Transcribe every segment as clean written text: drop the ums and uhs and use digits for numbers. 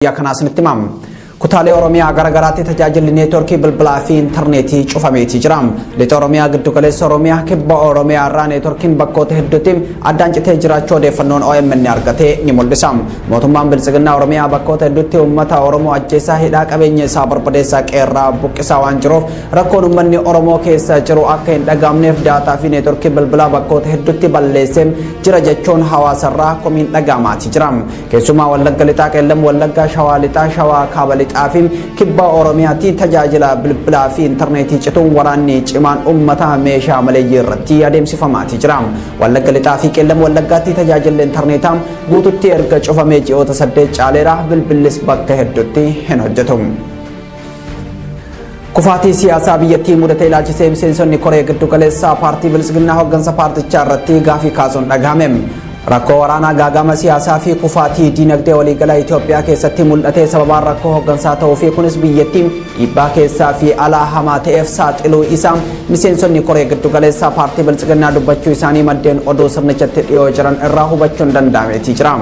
Guyyaa kanaa isinitti himamu. Kutaalee Oromiyaa gara garaatti tajaajilli neetworkii bilbilaa fi intarneetii cufameetii jira. Lixa Oromiyaa, Giddugaleessa Oromiyaa, Kibba Oromiyaa irraa neetworkiin bakkoota hedduutti addaan citee jiraachuu odeeffannoon OMN argate ni mul'isa. Mootummaan Biltsiginnaa Oromiyaa bakkoota hedduutti uummata Oromoo ajjeesaa, hidhaa, qabeenya isaa barbadeessaa, qeerraa buqqisaa waan jiruuf rakkoon uummanni Oromoo keessa jiru akka hin dhagahamneef daataa fi neetworkii bilbilaa bakkoota hedduutti balleessee jira jechuun hawaasarraa komiin dhagahamaatii jira. Keessumaa Wallagga Lixaa, Qeellam Wallaggaa, Shawaa Lixaa, Shawaa Kaaba Lixaa fi Kibba Oromiyaatti tajaajila bilbilaa fi intarneetii cituun waraanni cimaan uummata meeshaa maleeyyii irratti adeemsifamaatii jira. Wallagga Lixaa fi Qeellam Wallaggaatti tajaajilli intarneetaa guututti erga cufamee ji'oota 8 caaleera, bilbillis bakka hedduutti hin hojjetu. Kufaatii siyaasaa biyyattii mudate ilaalchisee miseensonni koree giddugaleessaa paartii Biltsiginnaa hooggansa paartichaa irratti gaafii kaasuun dhagahame. Rakkoo waraanaa, gaagama siyaasaa fi kufaatii diinagdee waliigalaa Itoophiyaa keessatti mul'ate sababaan rakkoo hooggansaa ta'uu fi kunis biyyattiin dhiibbaa keessaa fi alaa hamaa ta'eef saaxiluu isaa miseensonni koree giddugaleessaa paartii Biltsiginnaa dubbachuu isaanii maddeen oduu sirnichatti dhiyoo jiran irraa hubachuun danda'ameetii jira.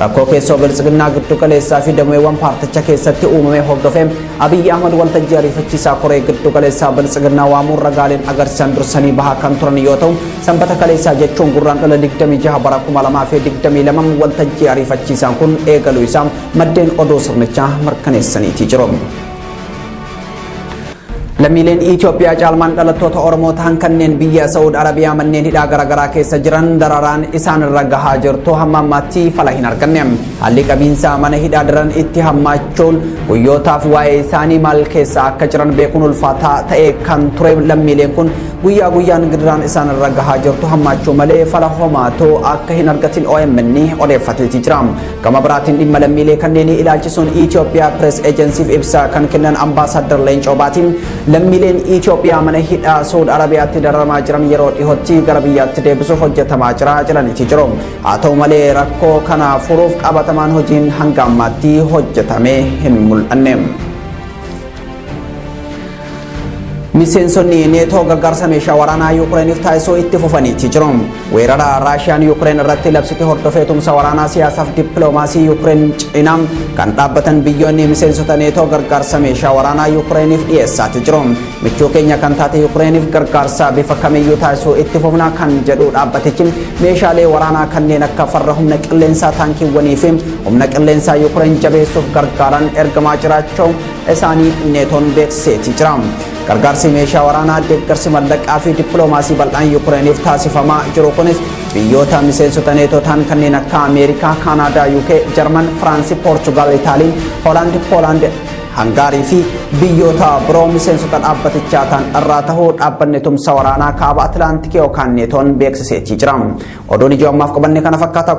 Rakkoo keessoo Biltsiginnaa giddugaleessaa fi dameewwan paarticha keessatti uumame hordofee Abiyyi Ahmad waltajjii ariifachiisaa koree giddugaleessaa Biltsiginnaa waamuun ragaaleen agarsiisan dursanii bahaa kan turan yoo ta'u, Sanbata kaleessaa jechuun Gurraandhala 26 bara 2022 waltajjii ariifachiisaan kun eegaluu isaa maddeen oduu sirnichaa mirkaneessaniitii jiru. Lammiileen Itoophiyaa caalmaan dhalattoota Oromoo ta'an kanneen biyya Saa'ud Arabiyaa manneen hidhaa garaagaraa keessa jiran dararaan isaan irra gahaa jirtu hamma ammaatti fala hin arganne. Haalli qabiinsa mana hidhaa daran itti hammaachuun guyyootaaf waa'ee isaanii maal keessa akka jiran beekuun ulfaataa ta'e kan ture lammiileen kun guyyaa guyyaan gidiraan isaan irra gahaa jirtu hammaachuu malee fala homaatu akka hin argatin OMN odeeffateetii jira. Gama biraatiin dhimma lammiilee kanneenii ilaalchisuun Itoophiyaa Press Agencyf ibsa kan kennan Ambaasaddar Leencoo Baatiin lammiileen Itoophiyaa mana hidhaa Saudi Arabiyaatti dararamaa jiran yeroo dhihootti gara biyyaatti deebisuuf hojjetamaa jira jedhaniiti jiru. Haa ta'u malee rakkoo kana furuuf qabatamaan hojiin hanga ammaatti hojjetamee hin mul'anne. Miseensonni Neetoo gargaarsa meeshaa waraanaa Yuukireeniif taasisuu itti fufaniiti jiru. Weerara Raashiyaan Yuukireen irratti labsite hordofee tumsa waraanaa, siyaasaaf dippiloomaasii Yuukireen cinaa kan dhaabbatan biyyoonni miseensota Neetoo gargaarsa meeshaa waraanaa Yuukireeniif dhiyeessaati jiru. Michuu keenya kan taate Yuukireeniif gargaarsa bifa kamiyyuu taasisuu itti fufna kan jedhu dhaabbatichi, meeshaalee waraanaa kanneen akka farra humna qilleensaa, taankiiwwanii fi humna qilleensaa Yuukireen jabeessuuf gargaaran ergamaa jiraachuu isaanii Neetoon beeksiseetii jira. Gargaarsi meeshaa waraanaa, deeggarsi mallaqaa fi dippiloomaasii bal'aan Yuukireeniif taasifamaa jiru kunis biyyoota miseensota Neetoo ta'an kanneen akka Ameerikaa, Kaanaadaa, UK, Jarman, Firaansi, Poorchugaal, Itaalii, Hoolaand, Poolaand, Hangaarii fi biyyoota biroo miseensota dhaabbatichaa ta'an irraa tahuu dhaabbanni tumsa waraanaa kaaba Atlaantikii yookaan Neetoon beeksiseetii jira. Oduun ijoo ammaaf qabanne kana fakkaata.